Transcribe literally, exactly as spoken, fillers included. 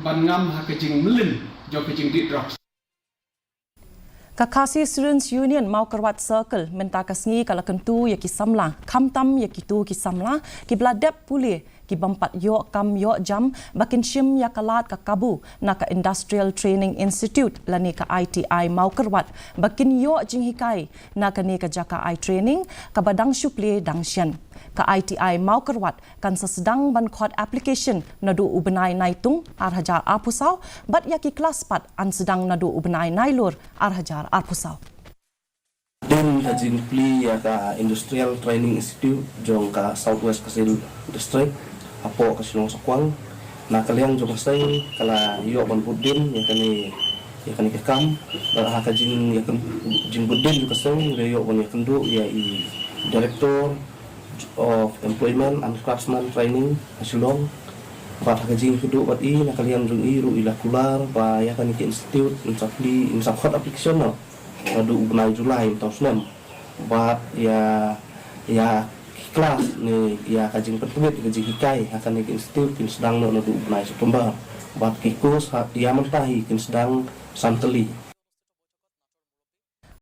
ban ngam ha ka jingmlien jong ka jingdih drugs. Ka Khasi Students Union Mawkyrwat Circle mynta ka sngi ka la kyntu ïa ki samla, khamtam ïa kito ki samla kiba la dep pule, ki bym pat ïoh kam ïoh jam, ba kin shim ïa ka lad ka kabu na ka Industrial Training Institute lane ka I T I Mawkyrwat, ba kin ïoh jinghikai na kane ka jaka ai training kaba dang shu plie dang shen. Ka I T I Mawkyrwat kan sa sdang ban khot application naduh u bnai Naitung ar hajar arphew saw, bad ïa ki klas pat yn sdang naduh u bnai Nailur ar hajar arphew saw. Din ka jingplie ïa ka Industrial Training Institute jong ka South West Khasi District hapoh ka shnong Sakwang, na ka liang jong ka seng ka la ïoh ban bud din ïa kane, ïa kane ka kam. Bad ha ka jing, ïa ka jingbud din jong ka seng, la ïoh ban ïakynduh ïa i Director of Employment and Craftsman Training ha Shillong. Bad ha ka jingkynduh bad i, na ka liang jong i ruh i la kular ba ïa kane ka institute yn sa plie, yn sa khot application noh naduh u bnai July mynta u snem. Bad ïa, ïa ki klas ne ïa ka jingpynbeit ka jinghikai ha kane ka institute kin sdang noh naduh u bnai September. Bad ki course ha ïa mynta hi kin sdang san tylli.